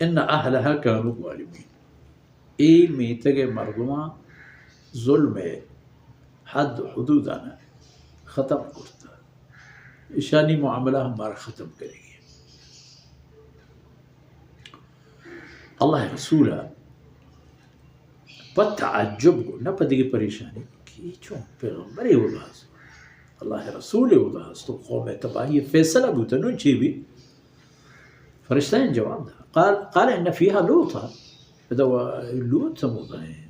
ان اهلها كانوا ظالمين۔ اے میتگ ءِ مردماں ظلم ءِ حد و حدوداں ختم کرتہ۔ ایشانی معاملہ ہم مارا ختم کنگی۔ اللہ ءِ رسول ءَ پہ تعجب گو، نہ پہ دگہ پریشانی، کہ اے چون پیغمبرے اودا است، اللہ ءِ رسولے اودا است، تو قوم ءِ تباہی ءِ فیصلہ بوتہ، نوں چے بی؟ فرشتہ ءَ جواب دا۔ قال، قال ان فيها لوطا۔ ادا و لوط ہم اودا ایں۔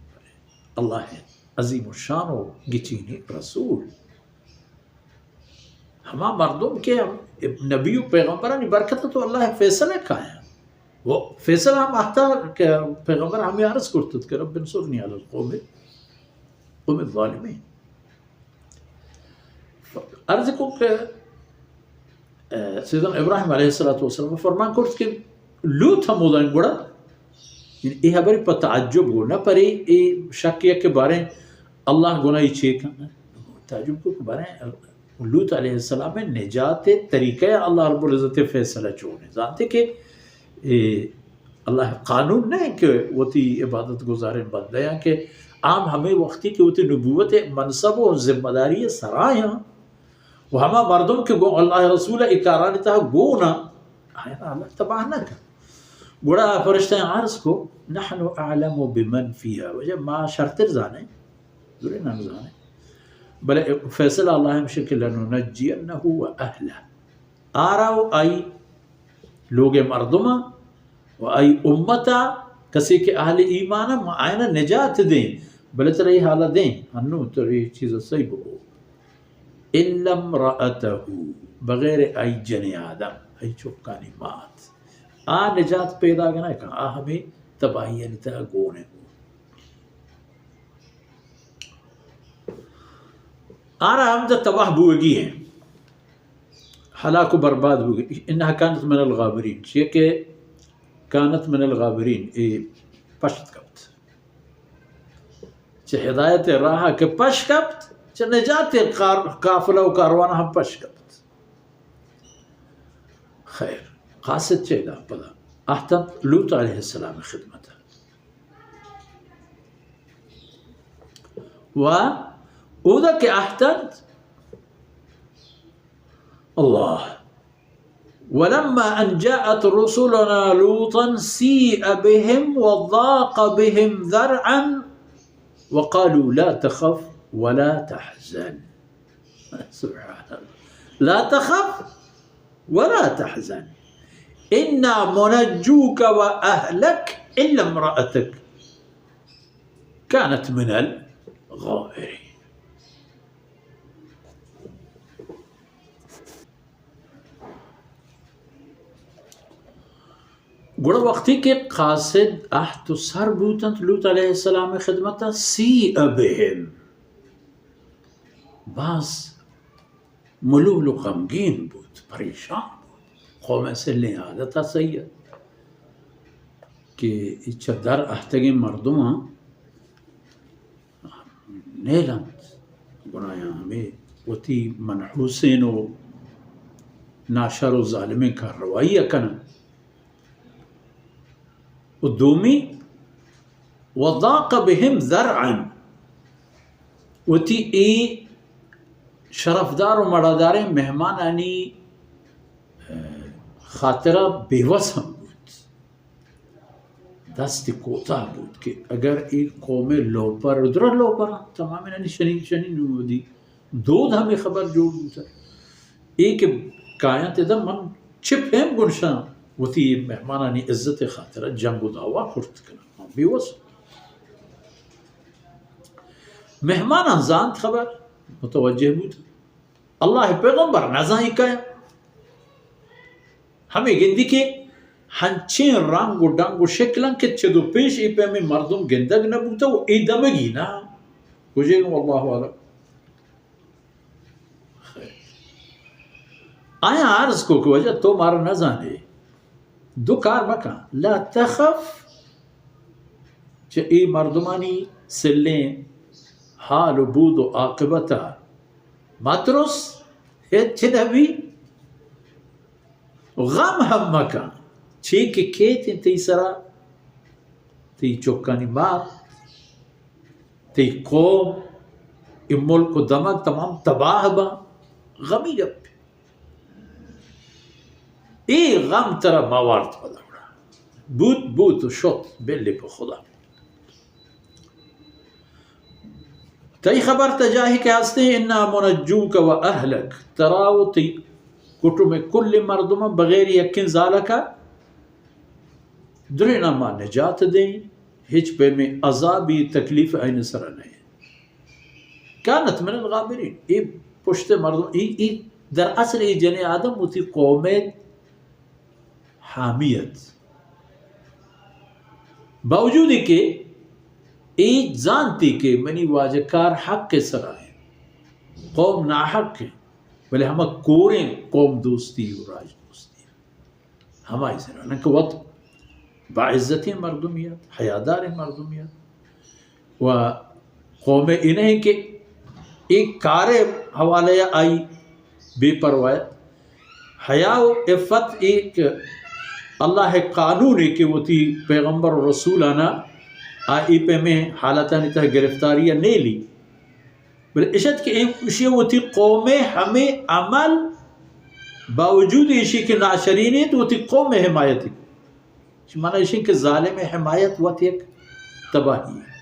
اللہ ءِ عظیم الشان و گچینی رسول۔ ہما مردم کہ ہم نبی و پیغمبرانی برکت ءَ تو اللہ ءِ فیصلہ کایاں۔ و فیصلہ ہم آہتا کہ پیغمبر ہمے عرض کرتت کہ رب انصرنی علی القوم، قوم الظالمین۔ عرض کو کہ، اے، سیدنا ابراہیم علیہ الصلوۃ والسلام فرمان کرت کہ لوط ہم اودا ایں گڑا، یعنی اے حبر پہ تعجب گو، نہ پرے اے شک یک کہ باریں اللہ گناہی چے کن۔ تعجب کو کہ باریں لوط علیہ السلام ءِ نجات ءِ طریقہ ءَ اللہ رب العزت ءِ فیصلہ چون ایں۔ زانتے کہ اے اللہ ءِ قانون نہ ایں کہ وتی عبادت گزاریں بندہ یاں کہ آم ہمے وقتی کہ وتی نبوت ءِ منصب و ذمہ داری ءِ سرا یاں و ہما مردم کہ گوں اللہ ءِ رسول ءَ اے کارانی تہا گون آں، آیاں اللہ تباہ نہ کن۔ گڑا فرشتہ عرض کو، نحن اعلم بمن فيها، واجہ ما شرتر زانیں، درے نہ زانیں۔ بلے فیصلہ اللہ ہمشہ کہ لننجینه واهله، آرا و آئی لوگ ءِ مردماں و آئی امت ءَ، کسے کہ اہل ایمان ءَ، ما آیانا نجات دیں، بلے ترا اے حالا دیں، انوں ترا اے چیز ءَ سہی بگو۔ الا امرأته، بغیر آئی جن آدم، آئی چکانی مات، آ نجات پیداگ نہ کن، آ ہمے تباہیانی تہا گون ایں۔ آرا ہم تباہ بوگی ایں، ہلاک و برباد بوگی۔ انها كانت من الغابرين، چیا کہ كانت من الغابرين، اے پشت کپت۔ چہ ہدایت ءِ راہ ءَ کہ پش کپت، چہ نجات ءِ قار-، قافلہ و کاروان ہم پش کپت۔ خیر، قاصد چے دا پدا؟ اہتنت لوط علیہ السلام ءِ خدمت ءَ۔ و اودا کہ اہتنت، اللہ، ولما أن جاءت رسلنا لوطا سيء بهم وضاق بهم ذرعا وقالوا لا تخف ولا تحزن۔ سبحان الله۔ لا تخف ولا تحزن، إنا منجوك وأهلك إلا امرأتك كانت من الغابرين۔ گڑا وقتی کہ قاصد اہت و سر بوتنت لوط علیہ السلام ءِ خدمت ءَ، سیء بهم، باز ملول و غمگین بوت، پریشان بوت۔ قوم ءِ سلیں عادت ءَ سہی ات کہ چہ در اہتگیں مردماں نیل انت، گڑا آیاں ہمے وتی منحوسیں و ناشر و ظالمیں کارروائی ءَ کن انت۔ و دومی، وضاق بهم ذرعا، وتی اے شرفدار و مڑاداریں مہمانانی، ء، خاطرا بے وس ہم بوت۔ دست کوتاہ بوت کہ اگر اے قوم لوپر، درا لوپر انت، تمام انانی شنی، شنی نودی دود ہمے خبر جوڑ بوتہ۔ اے کہ کاینت ادا من چہ پیم گونشاں وتی مہمانانی عزت خاطر جنگ و دعوا کرت کناں۔ من بے وس۔ مہماناں زانت خبر، متوجہ بوت۔ اللہ ء پیغمبر نزاں اے کئے؟ ہمے گندی کہ ہنچیں رنگ و ڈنگ و شکلاں کہ چد و پیش اے پیمیں مردم گندگ نہ بوتہ و اے دمگی نہ۔ کجے گوں واللہ اعلم۔ آیاں عرض کو کہ واجہ تو مارا نزانے، دو کار مکن، لا تخف، چہ اے مردمانی سلیں حال و بود و عاقبت ء مترس، ہچ نہ بی، غم ہم مکن۔ چے کہ کیت انت تئی سرا، تئی چکانی مات، تئی قوم، اے ملک و دمگ تمام تباہ باں، غمی گپ۔ اے غم ترا موارت پدا وڑا۔ بوت، بوت و شت، بلے پہ خدا۔ تئی خبر تا جاہے کہ ہستیں، انا منجوک و اہلک، ترا و تئی کٹم کل مردم بغیر یکیں زالکا درین ما نجات دیں، ہچ پیمیں عذابی تکلیف آئین سر نہیں۔ کانت من الغابرین، اے پشت مردم، اے، اے در اصل اے جن آدم وتی قوم حامی ات۔ باوجود کہ اے زانتی کہ منی واجہ کار حق سرا ہے، قوم ناحق ہے، بلے ہما کوریں قوم دوستی و راج دوستی ہمائی سرا، نہ کہ وت باعزتیں مردمی ات، حیاداریں مردمی ات۔ و قوم اے نہیں کہ اے کار حوالہ آئی بے پرواہ ات۔ حیا و عفت اے کہ اللہ قانون ہے کہ وتی پیغمبر و رسولانا آ اے پیمیں حالتانی تہ گرفتاری نیلی۔ بلے اشت کہ اے اشی وتی قوم ہمیں عمل باوجود ایشی کہ ناشرین انت، وتی قوم حمایت انت۔ مانا ایشی کہ ظالم حمایت وت یک تباہی۔